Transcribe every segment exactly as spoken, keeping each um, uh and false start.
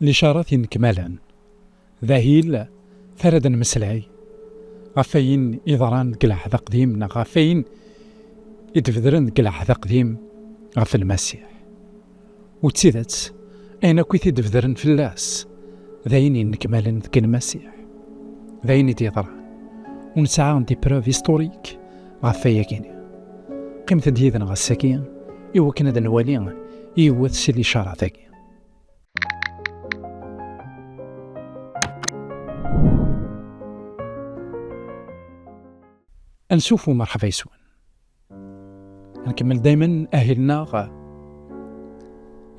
Licarat inekmalen. D ahil, fara ad nmeslay ɣef wayen yeḍran deg Lɛehd Aqdim neɣ ɣef wayen i d-bedren deg Lɛehd Aqdim ɣef Lmasiḥ. U d tidet, ayen akk i t-id-bedren fell-as, d ayen inekmalen deg Lmasiḥ. D ayen i d-yeḍran. U nesɛa des preuves historiques ɣef wayagi-nni. Qqimet-d yid-neɣ ass-agi i wakken ad nwali yiwet si licarat-agi. Ansuf u merḥba yes-wen. Ad nkemmel daymen ahil-nneɣ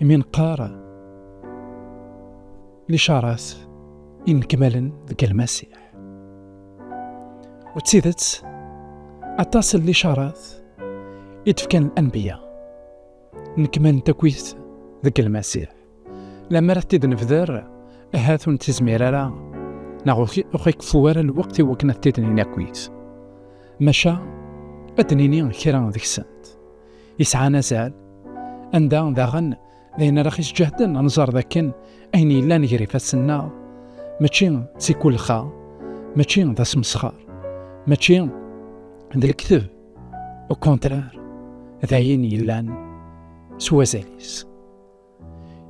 imi neqqar licarat inekmalen deg Lmasiḥ. U d tidet, aṭas n licarat i d-fkan lanbiya, nekmalent akkit deg Lmasiḥ. Lemmer ad t-id-nebder, ahat ur nettizmir ara, neɣ ur ur ɣ-ikeffu ara lweqt i wakken ad t-id-nini akkit. Maca, ad d-nini kra deg-sent. Yesɛan azal, anda daɣen d ayen ara ɣ-isǧehden ad nẓer dakken ayen yellan gar ifassen-nneɣ mačči d tikulxa, mačči d asmesxer, mačči d lekdeb, au contraire, d ayen yellan s wazal-is.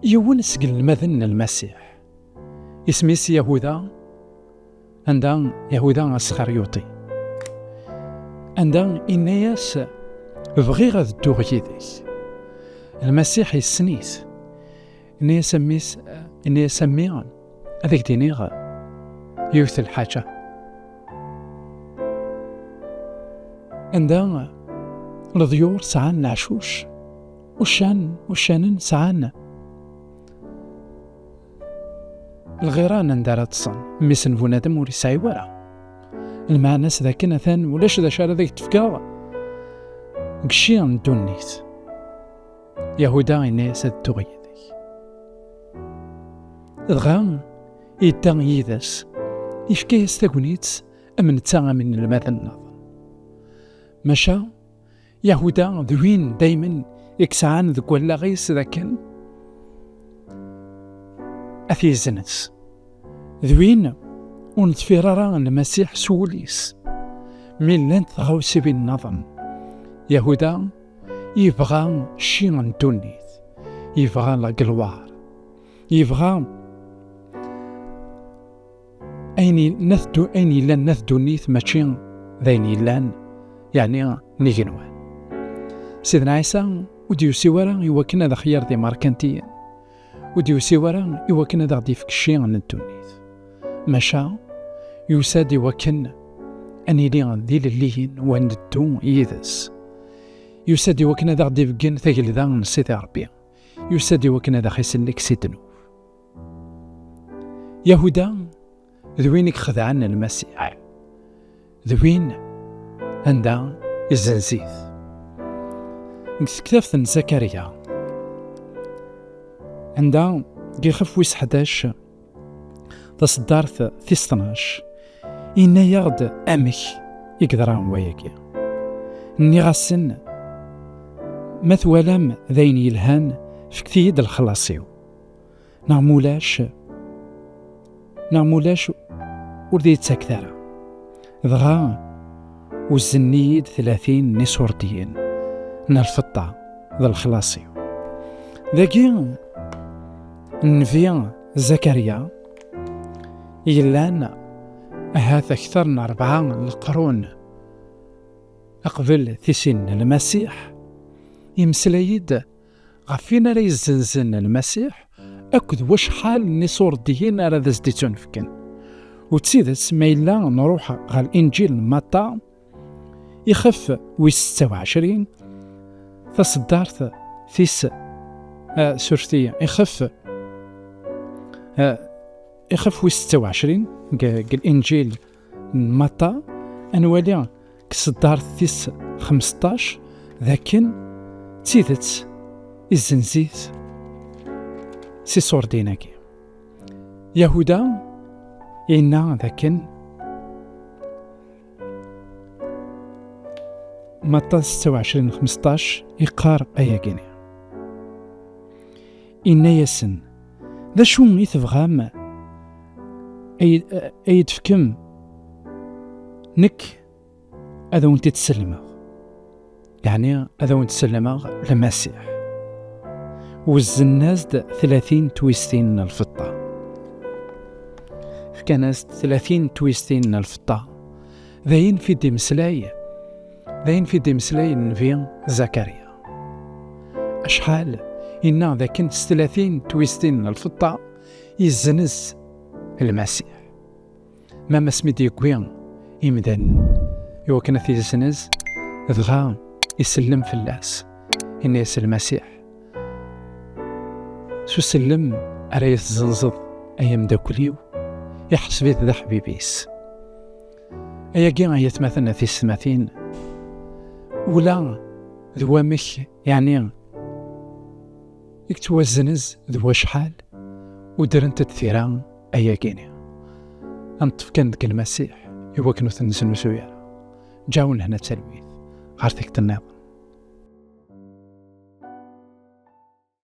Yiwen seg inelmaden n Lmasiḥ, isem-is Yahuda, anda Yahuda Asxaryuṭi, anda inna-yas: "Bɣiɣ ad dduɣ yid-k." Lmasiḥ yessen-it. Inna-yas: "A mmi-s, inna-yas, a mmi, ad ak-d-iniɣ yiwet n lḥaǧa." Anda leḍyur sɛan leɛcuc, uccan, uccanen sɛan lɣiran anda ara ṭṭsen, mmi-s n bunadem ur yesɛi wara. Lmeɛna-s d akken atan ulac d acu ara d ak-d-fkeɣ deg cci n ddunit. Yahuda yenna-yas: "Ad dduɣ yid-k." Dɣa yedda yid-s, yefka-yas tagnit am netta am inelmaden nniḍen. Maca Yahuda d win daymen i yesɛan deg wallaɣ-is d akken ad t-yezzenz. D win ur neṭfir ara Lmasiḥ s wul-is. Mi llant tɣawsiwin nniḍen, Yahuda yebɣa cci n ddunit, yebɣa la gloire, yebɣa ayen yellan at ddu-, ayen yellan at ddunit mačči d ayen yellan, yeɛni, n igenwan. Sidna Ɛisa ur d-yusi wara i wakken ad aɣ-yerr d imerkantiyen, ur d-yusi wara i wakken ad aɣ-d-yefk cci n ddunit. Maca, yusa-d i wakken ad nili d ilelliyen u ad neddu yid-s. Yusa-d i wakken ad aɣ-d-ibeggen tagelda n Sidi Ṛebbi. Yusa-d i wakken ad aɣ-isellek si ddnub. Yahuda d win i ixedɛen Lmasiḥ, d win anda izzenz-it. Deg tektabt n Zakarya, anda deg ixef wis ḥdac, taṣeddart tis tnac, yenna-yaɣ-d amek i yeḍra wayagi. Nniɣ-asen: "Ma twalam d ayen yelhan, fket-iyi-d lexlaṣ-iw. Neɣ mulac, neɣ mulac, ur d-iyi-ttaket ara." Dɣa uzzen-iyi-d tlatin n iṣurdiyen n lfeṭṭa d lexlaṣ-iw. Dagi, nnbi Zakarya yellan ahat akter n rebɛa n leqrun aqbel tisin n Lmasiḥ, yemmeslay-d ɣef win ara yezzenzen Lmasiḥ akked wacḥal n iṣurdiyen ara d as-d-ittunefken. U d tidet, ma yella nruḥ ɣer Linǧil n Matta, ixef wis setta u ɛecrin, taṣeddart tis, ah, surfet-iyi, ixef, ah, ixef wis setta u ɛecrin deg, deg Linǧil n Matta, ad nwali deg tṣeddart tis xmesṭac d akken d tidet izzenz-it s iṣurdiyen-agi. Yahuda yenna d akken Matta setta u ɛecrin xmesṭac iqqar ayagi-nni. Inna-yasen: D acu i tebɣam ay, ay d-tefkem? Nekk ad awen-t-id-sellmeɣ. Yeɛni ad awen-d-sellmeɣ Lmasiḥ. Wezzen-as-d tlatin twistin n lfeṭṭa. Fkan-as-d tlatin twistin n lfeṭṭa. D ayen fi d-imeslay, d ayen fi d-imeslay Nnbi Zakarya. Acḥal inna dakken s tlatin twistin n lfeṭṭa yezzenz Lmasiḥ. Ma asmi d-yewwi imdanen i wakken ad t-yezzenz, dɣa isellem fell-as, inna-yas Lmasiḥ: "S usellem ara yi-tezzenzeḍ, ay ameddakel-iw, iḥseb-it d aḥbib-is." Ayagi, ay atmaten a tisetmatin, ula d wamek, yeɛni, i yettwazzenz d wacḥal udrent-d tira ayagini. Ad neṭṭef kan deg Lmasiḥ i wakken ur t-neznuzu ara. Ǧawen hna talwit ɣer tikkelt nniḍen.